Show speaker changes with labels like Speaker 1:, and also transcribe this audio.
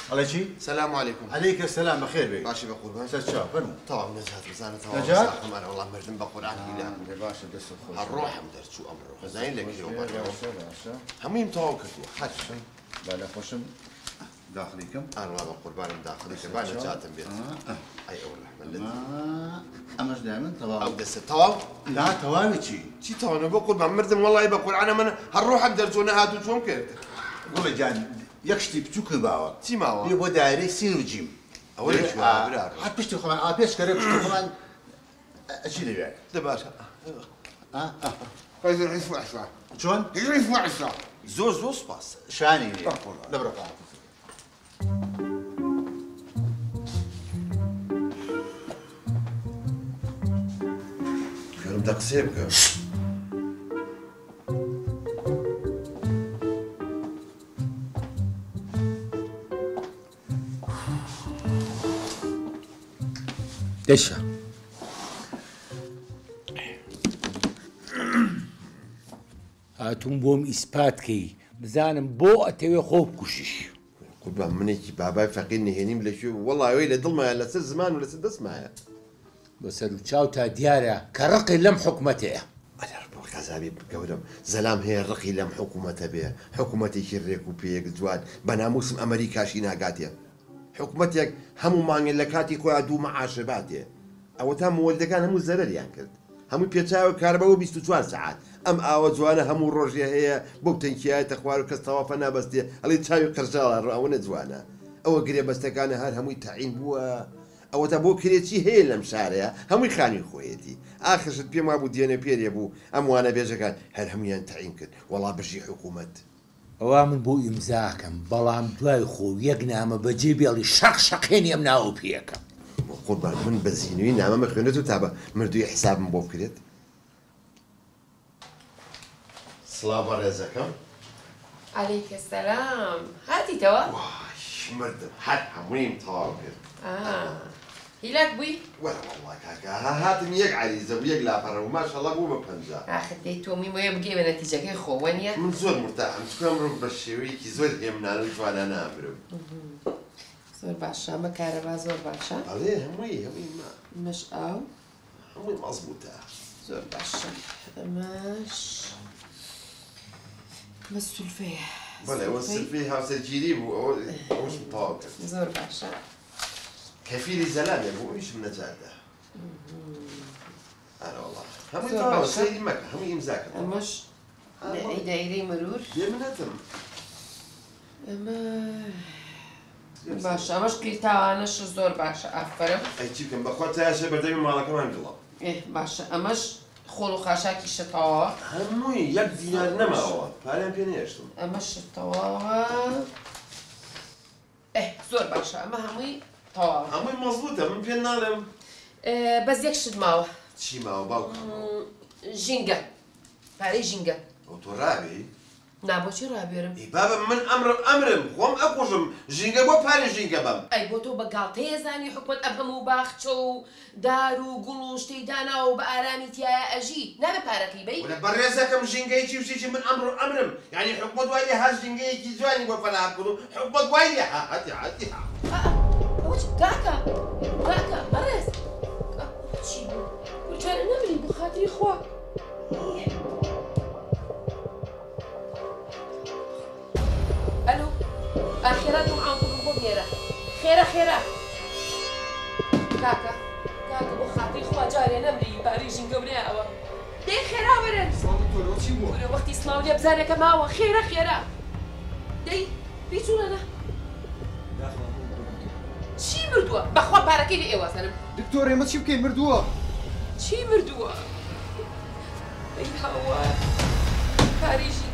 Speaker 1: ئەڵێ چی؟
Speaker 2: سلام علیکم.
Speaker 1: علیک السلام بەخێر بێی.
Speaker 2: باشی بەقوربان.
Speaker 1: سەرچاو فەرموو.
Speaker 2: تەواو نەجات بزانە تەواو
Speaker 1: نەجات؟
Speaker 2: ساخم ئەرە وەڵا مردم بە قورئان هیلاک.
Speaker 1: دە باشە دەستت خۆش.
Speaker 2: هەر ڕۆحم دەرچوو ئەمڕۆ. زانین لە کێوە بەڕێوە.
Speaker 1: باشە باشە.
Speaker 2: هەموویم تەواو کردووە. هەر.
Speaker 1: با لە خۆشم داخلی کەم.
Speaker 2: ئەروا بە قوربانم داخلی کە با نەجاتم بێت. ئەی ئەو ڕەحمە لە
Speaker 1: ئەمەش لای من تەواو.
Speaker 2: ئەو دەستە تەواو؟
Speaker 1: لا تەواوی چی؟
Speaker 2: چی تەواو بۆ قوربان مردم وەڵی بە قورئانە من هەر ڕۆحم دەرچوو نەهاتوو چۆم کرد.
Speaker 1: گوڵی گیان یەک شتی بچووکی باوە.
Speaker 2: چی ماوە؟
Speaker 1: بێ بۆ دایرەی سین و جیم.
Speaker 2: ئەوە لە کوێ برا؟
Speaker 1: هەر پشتی خۆمان ئا پێش کەرێ پشتی خۆمان ئەچی لەوێ.
Speaker 2: دە باشە.
Speaker 1: چۆن؟
Speaker 2: زۆر زۆر سوپاس.
Speaker 1: شانی لێ. لە بڕۆ.
Speaker 2: خوێنم دە قسەیە بکە.
Speaker 3: دەشە هاتووم بۆم ئیسپات کەی بزانم بۆ ئەتەوێ خۆ بکوژیش.
Speaker 2: قوربان منێکی بابای فەقیر نهێنیم لەکوێ وەڵا ئەوەی لە دڵمایە لەسەر زمان و لەسەر دەستمایە.
Speaker 3: بەسەر و چاو تا دیارە کە ڕقی لەم حکومەتەیە.
Speaker 2: ئەرێ بۆ غەزابی گەورەم زەلام هەیە ڕقی لەم حکوومەتە بێ، حکوومەتێکی ڕێک و پێک جوان بە ناموسم ئەمریکاشی ناگاتێ. حکوومەتێک هەموو مانگێ لە کاتی خۆیان دوو مەعاشە باتێ. ئەوە تا مولدەکان هەموو زەرەریان کرد. هەموو پێچاوە کارەبەوە 24 سەعات. ئەم ئاوە جوانە هەموو ڕۆژێ هەیە بۆ تەنکیایەتە خوار و کەس تەوافە نابەستێ ئەڵێ چاوی قرژاڵە ڕۆ ئەوە نەجوانە. ئەوە گرێبەستەکانە هەر هەمووی تەعین بووە. ئەوە تا بۆ کرێچی هەیە لەم شارەیە هەمووی خانی خۆیەتی. ئاخرشت پێم وابوو دێنە پێرێ بوو ئەم وانە بێژەکان هەر هەمویان تەعین کرد. وەڵا بژی حکوومەت.
Speaker 3: ئەوە من بۆ ئیمزاکەم بەڵام دوای خۆ یەک نامە بەجێ بێڵی شەق شەقێنی ئەم ناوە پێیەکەم.
Speaker 2: قوربان من بە زیینوی نامە مەخوێنێت و تا بە مردووی حسابم بۆ بکرێت. سڵاو بەڕێزەکەم.
Speaker 4: عەلەیکە سەلام. هاتیتەوە؟
Speaker 2: وای مردم هەر هەموویم تەواو کرد.
Speaker 4: هیلاک بووی؟
Speaker 2: وەرە وەڵا کاکە هاتم یەک عەریزە و یەک لاپەڕە و ماشەڵڵا بوو بە 50.
Speaker 4: ئاخر دەی تۆ میمۆیە بگەی بە نەتیجەکەی خۆ وەنیە؟
Speaker 2: من زۆر مرتاحم چونکە ئەمڕۆ بە شێوەیەکی زۆر هێمنانە و جوانانە ئەمرم.
Speaker 4: زۆر باشە ئەمە کارەبا زۆر باشە.
Speaker 2: بەڵێ هەمووی هەمووی ما.
Speaker 4: ئەمەش ئاو.
Speaker 2: هەمووی مەزبووتە.
Speaker 4: زۆر باشە ئەمەش ئەمە سولفەیە.
Speaker 2: بەڵێ ئەوە سولفەی هاوسەرگیری بوو ئەوە ئەوەشم تەواو کرد.
Speaker 4: زۆر باشە.
Speaker 2: کەفیلی زەلامێ بوو ئەویشم نەجاتدا. ئەرە وەڵا هەمووی تەواو سەیری مەکە هەمووی ئیمزا کرد.
Speaker 4: ئەمەش دایرەی مرور.
Speaker 2: بێ منەتم.
Speaker 4: ئەمە باشە ئەمەش قیرتاوانەش زۆر باشە ئافەرم.
Speaker 2: ئەی چی بکەم بەخوا تایەشە بەردەمی ماڵەکەمان گڵە.
Speaker 4: ئێ باشە ئەمەش خۆڵ و خاشاکیشە تەواوە.
Speaker 2: هەمووی یەک دینار نەماوە پارەیان پێ نەهێشتم.
Speaker 4: ئەمەش تەواوە. ئێ زۆر باشە ئەمە هەمووی تەواوە.
Speaker 2: هەمووی مەزبووتە من پێ ناڵێم.
Speaker 4: بەس یەک شت ماوە.
Speaker 2: چی ماوە باوکم؟
Speaker 4: ژینگە پارەی ژینگە.
Speaker 2: ئەو تۆ ڕابێی؟
Speaker 4: نا بۆچی ڕابێرم؟
Speaker 2: ئەی بابە من ئەمرم ئەمرم خۆم ئەکوژم ژینگە بۆ پارەی ژینگە بەم.
Speaker 4: ئەی بۆ تۆ بە گاڵتەیە زانی حکومەت ئەم هەموو باخچە و دار و گوڵ و شتەی داناوە و بە ئارامی تایە ئەژی نابێ پارەکەی بەی؟
Speaker 2: وەرە بەڕێزەکەم ژینگەیەکی و شتێکی من ئەمڕۆ ئەمرم یعنی حکومەت وای لێ هات ژینگەیەکی جوانی بۆ فەراهەم کرد و حکومەت وای لێ هاتی هاتی ها.
Speaker 4: ئەوە چ کاکە کاکە بەڕێز چی بوو؟ کورجارە نەمری بۆ خاتری خوا. ئەلو ئاخێرا دوم عاقبم بۆ بنێرە خێرە خێرا کاکە کاکە بۆ خاتری خوا جارێ نەمری پارەی ژینگەم نایەوە دەی خێرا وەرن.
Speaker 5: سڵاو دکتۆر ئەوە چی بووە؟
Speaker 4: کورە وەختی سڵاو لێ بزانێکە ماوە خێرە خێرا دەی بیچوڵێنە. چی مردووە؟ بەخوا پارەکەی لە ئێوە زەنم.
Speaker 5: دکتۆر ئێمە چی بکەین مردووە؟
Speaker 4: چی مردووە؟ ئەی هاوار پارەی ژینگە.